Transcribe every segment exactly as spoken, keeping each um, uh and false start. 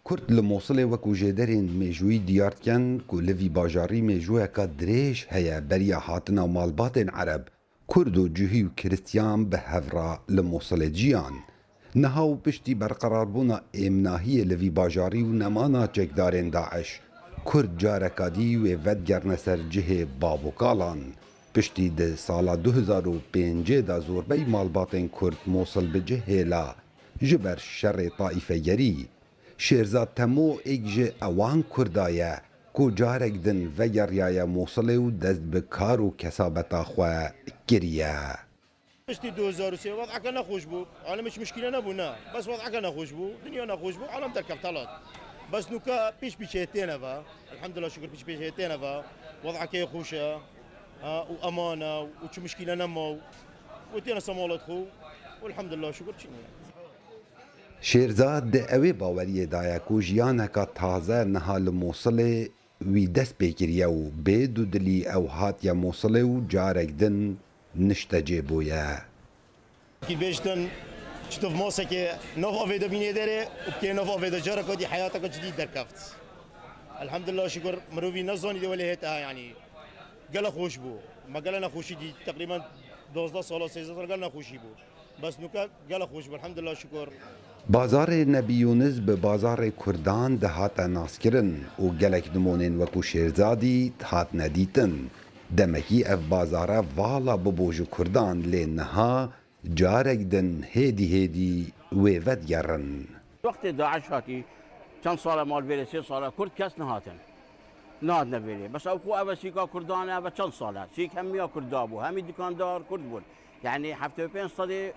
Kurd li Mosilê wekû jêderên mêjûyî diyar dikin ku li vî bajarî mêjûyeka dirêj heye beriya hatina malbatên Ereb, Kurd û cihî û Kiristiyan bi hev re li Mosilê dijiyan. Niha û piştî berqerarbûna êmnahiyê li vî bajarî û nemana çekdarên DAIŞ, Kurd careka dî wê vedigerine ser cihê bav û kalan. Piştî di sala du hezar û pêncê de zorbey malbatên Kurd Mosil bi cih hêla ji ber şerê taîfegerî. Şêrza Temo êk ji ewan Kurda ye ku carek din vegeriyaye Mosilê û dest bi kar û kesabeta xwe kiriye. Piştî du hezar û sê wed'eke nexweş bû. Alem hiç muşkîle nebû, ne. Bes wed'eke nexweş bû. Dinya nexweş bû. Alem derkeft helat. Bes nûke pîş pîşê têne ve. Elhamdulillah şükür pîş pîşê têne ve. Wed'eke xweş e. Ha, û eman e. Û çi muşkîle nema. Û têne semalet xwe. Û elhamdulillah şükür çi niye. Şêrza di ewê baweriyê de ye ku jiyaneka taze niha li Mosilê wî dest pê kiriye û bê dudilî ew hatiye Mosilê û carek din niştecê bûye. Ki bêjtin, çitof masekê nav avê de bînê derê û bikê nav avê de careka dî heyateka cidî derkeft. Elhamdulillah şükür mirovî nezanî de welê hête ha, yanî gele xweş bû. Me gele nexweşî dî, teqrîben dozdeh sala, sêzdeh sala gele nexweşî bû. Bes nûke gele xweş bû, elhamdulillah şükür. Bazarê Nebî Yûnis bi bazarê Kurdan dihate naskirin û gelek nimonên wekû Şêrzadî hatine dîtin. Demekî ev bazare vala bibû ji Kurdan, lê niha carek din hêdî hêdî wê vedigerin. Wextê DAIŞ hatî, çend sale mal vêrê, sê sale Kurd kes nihatin. Nihatine vêrê. Bes ew ku ev sîka Kurdan e, ev çend sale. Sîk hemiya Kurda bû, hemî dikandar Kurd bûn. Yanî heftê û pênc sedê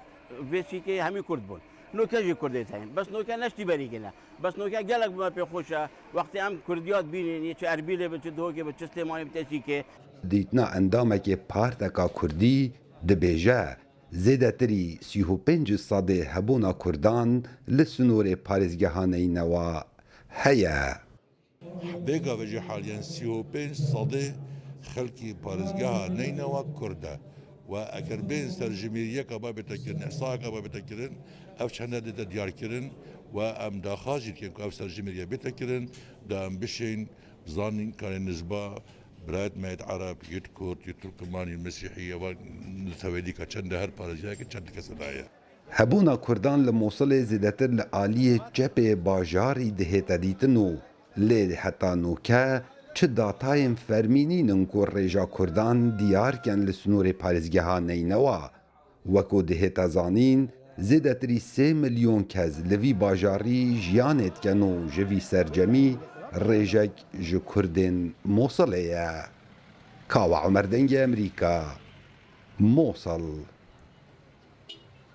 vê sîkê hemî Kurd bûn. Noke jî Kurdê teyin. Bes noke neştî berî gine. Bes noke gelek bi me pê xweş e. Wextê em Kurdiya dibînin, yê çi Erbîlê bi, çi Duhokê bi, çi Silêmanê bi, tê sîkê. Dîtina endamekê parteka Kurdî dibêje, zêdetirî sî û pênc sedê hebûna Kurdan li sinorê parêzgeha Neynewa heye. Vê gavê jî haliyen sî û pênc sedê xelkî parêzgeha Neynewa Kurd e. We eger bên serjimîriyeka ba bête kirin, îhsayeka ba bête kirin, ev çende dête diyar kirin we em daxwaz jî dikin ku ev serjimîriye bête kirin, da em bişên zanîn karê nizba birayet meyet Ereb, yid Kurd, yid Turkman, yid Mesîhî, evan li tevêdîka çende her parêzgehekê çend kese daye. Hebûna Kurdan li Mosilê zêdetir li aliyê çepê bajarî dihête dîtin û lê heta nûke çi datayên fermî nînin ku rêja Kurdan diyar ken li sinorê parêzgeha Neynewa. Wekû dihête zanîn, zêdetirî sê milyon kes li vî bajarî jiyanê dikin û ji vî sercemî rêjek ji Kurdên Mosilê ye. Kawa Omer, Dengê Emerîka, Mosil.